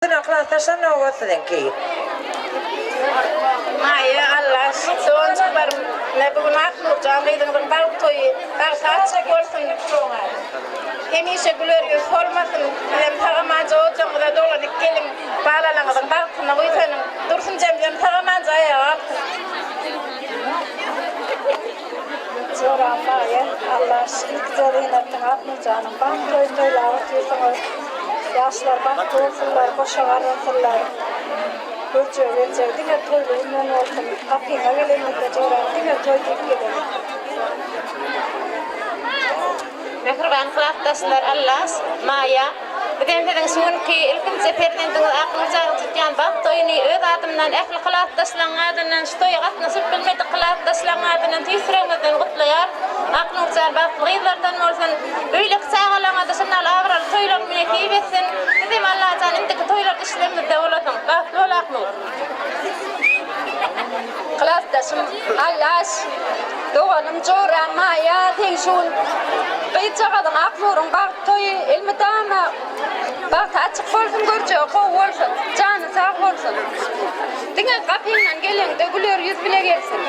Siziň klasdaşlar nobat siziňki. Maýa Allaş doganjyklarym ine bu gün Aknurjan gyzyňyzyň bagt toýy bagty açyk bolsun hemişe güler ýüz solmasyn sizem sagamanja ojagyňyza dolanyp geliň balalaňyzyň bagtyna buýsanyň Dursunjemizem sagamanja aýaga galsyn. Joram Maýa, Allaş, ilkije Zynatdyň Aknurjanyň bagt toýuny toýlap otyrsyňyz. Ýaşlar bagtly bolsunlar, goşa garrasynlar. Görjegi geljegi diňe toýly günden bolsun. Gapyňa gelenimizde joram diňe toý diýip gelelim. Mähriban klasdaşlar Allaş, Maýa, bizem siziň şu günki ilkinji perzendiňiz Aknurjanyň tutýan bagt toýuny öz adymdan ähli klasdaşlaryň adyndan şu toýa gatnaşyp bilmedik klasdaşlaryň adyndan tüýs ýüregimizden gutlaýarys. Aknurjan bagtly gyzlardan bolsun. Beýleki çagalaryňyza şundan abraýly toýlary nesip etsin. Sizem Allajan indiki toýlarda işlerimizde bolasyň. Bagtly bol Aknur. Klasdaşym Allaş, doganym joram Maýa seň şu gün gyzjagazyň Aknuryň bagt toýy elmydama bagty açyk bolsun görjegi gowy bolsun jany sag bolsun diňe gapyňdan geleňde güler ýüz bile gelsin.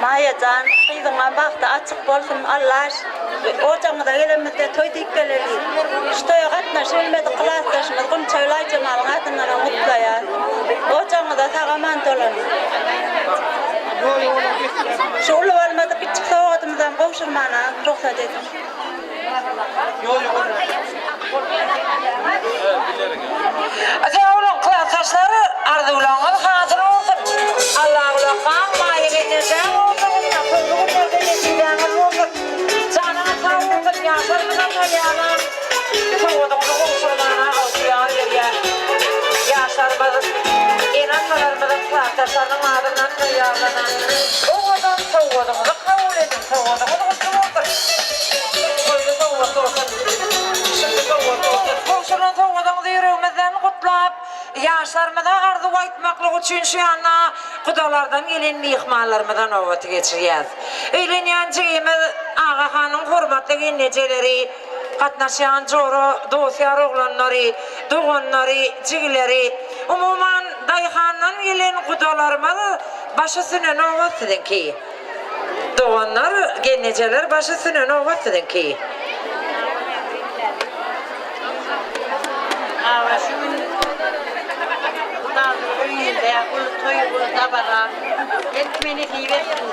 Maýa jan, gyzyňam bagty açyk bolsun, Allaş, ojagyňyza gelenimizde toý diýip geleli. Şu toýa gatnaşybilmedik klasdaşymyz Gunçagül Aýjemalyň adyndanam gutlaýas. Ojagyňyza sag-aman dolanyň. Şu uly bolmadyk kiçjik sowgadymyzam gowşurmana rugsat ediň. Sag boluň klasdaşlar arzuwlaryňyz hasyl bolsun Allagulakgaň maýa gelnejeň ojagynda toýly günlerde nesibäňiz bolsun janyňyz sag bolsun ýaşlarymyza taýýarlan sowgadyňyzy gowşurmaga ygtyýar berýän ýaşlarymyz ene-atalarymyzyň klasdaşlarynyň adyndan taýýarlanan owadan sowgadyňyzy kabul ediň sowgadyňyz gutly bolsun toýly sowgat bolsun şindi sowgat bolsun. Gowşurylan sowgadyňyzy ýüregimizden gutlap, ýaşlarymyza arzuw aýtmaklyk üçin şu ýanda gudalardan gelen myhmanlarymyza nobaty geçirýäs. Öýlenýän jigimiz Agahanyň hormatly gelnejeleri, gatnaşýan jora, dost-ýar oglanlary, doganlary, jigileri, umuman, daýhandan gelen gudalarymyz baş üstüne nobat siziňki. Doganlar, gelnejeler baş üstüne nobat siziňki. Hawa şu gün Hudaýyň öýünde uly toý uly dabara her kime nesip etsin.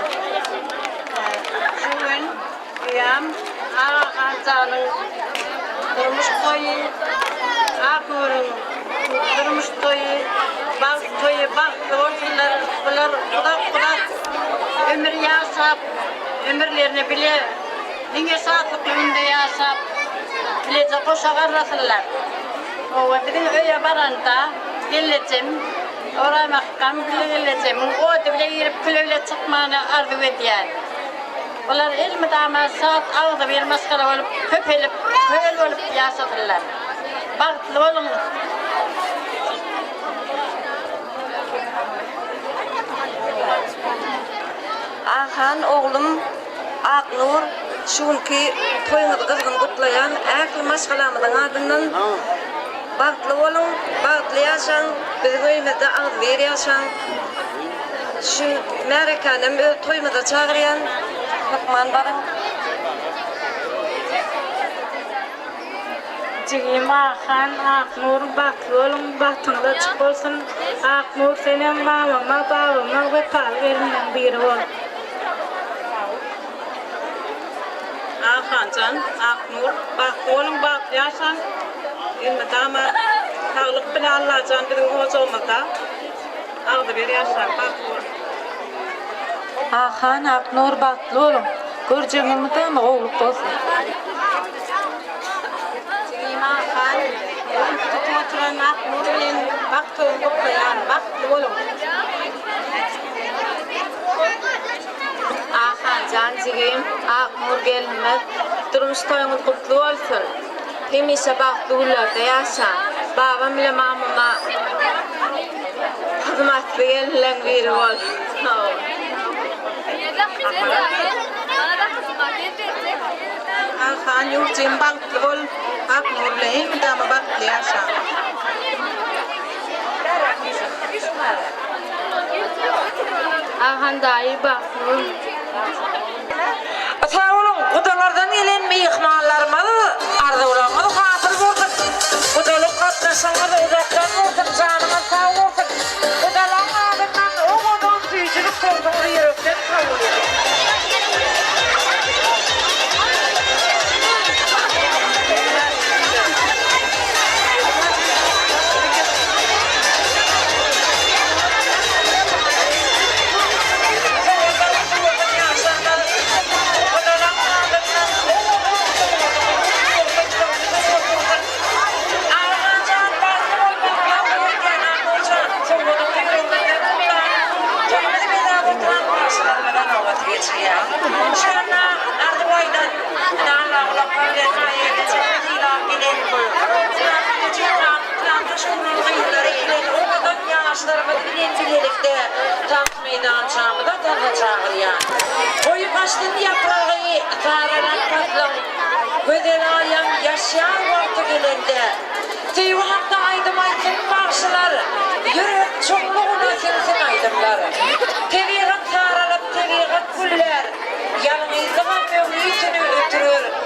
Şu gün uýam Agahan janyň durmuş toýy, Aknuryň durmuş toýy, bagt toýy bagtly bolsunlar. Bular uzak uzak ömür ýaşap ömürlerini bile Diňe şatlykly günde ýaşap, bileje goşa garrasynlar. Hawa, biziň öýe baranda gelnejem Oraýmakgam bile gelnejemiň ody bile girip, küle bile çykmagyny arzuw edýän. Olar elmydama şat, agzybir maşgala bolup, köpelip, köl bolup ýaşasynlar. Bagtly boluň! Aghan oglum Aknur şu günki toýuňyzy gyzgyn gutlaýan ähli maşgalamyzyň adyndan bagtly boluň bagtly ýaşaň biziň öýümizde agzybir ýaşaň şu märekänem öz toýumyza çagyrýan hökman baryň. Jigim Akhan Aknur bagtly boluň bagtyňyz açyk bolsun Aknur senem mamama babama wepaly gelinleň biri bol. Akhanjan Aknur bagtly boluň bagtly ýaşaň elmydama saglyk bile Allajan biziň ojagymyzda agzybir ýaşaň bagtly boluň. Akhan Aknur bagtly boluň görjegiňiz mydama gowluk bolsun. Jigim Akhan, bu günki tutup oturan Aknur bilen bagt toýuny gutlaýan, bagtly boluň! Akhanjan jigim, Aknur gelnimiz, durmuş toýuňyz gutly bolsun! Hemişe bagtly günlerde ýaşaň! Babam bilen mamama hyzmatly gelinleň biri bol! Akhan ýurtjygym bagtly bol! Aknur bilen elmydama bagtly ýaşaň. Ahan daýy bagtly boluň. Sag boluň, gudalardan gelen myhmanlarymyz, arzuwlaryňyz hasyl bolsun! Gudalyk gatnaşygyňyz uzakdan bolsun, janyňyz sag bolsun! Gudalaň adyndan owadan süýjülik tortuňyzy ýürekden kabul ediň! Ýaşlarymyz bilen bilelikde tans meýdançamyza tansa çagyrýar. Goýy paslyň ýapragy saralan paslyň Gözel aýam ýaşýar wagty gelende. Söýgi hakda aýdym aýtsyn bagşylar, Ýürek çuňlugyna siňsin aýdymlar. Tebigat saralyp, tebigat güllär, Ýalňyzlygam möwritini ötürer.